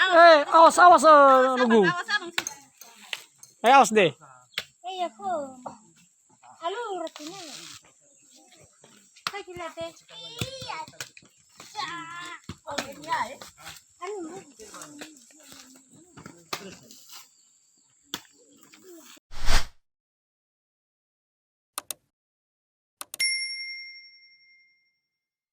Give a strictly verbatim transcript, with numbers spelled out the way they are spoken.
Eh, awas, awas, eh, nunggu. Eh, awas deh. Eh, ya, kok. Halo, Ratuna. Hai, gila deh. Iya. Oh, iya, eh. Halo.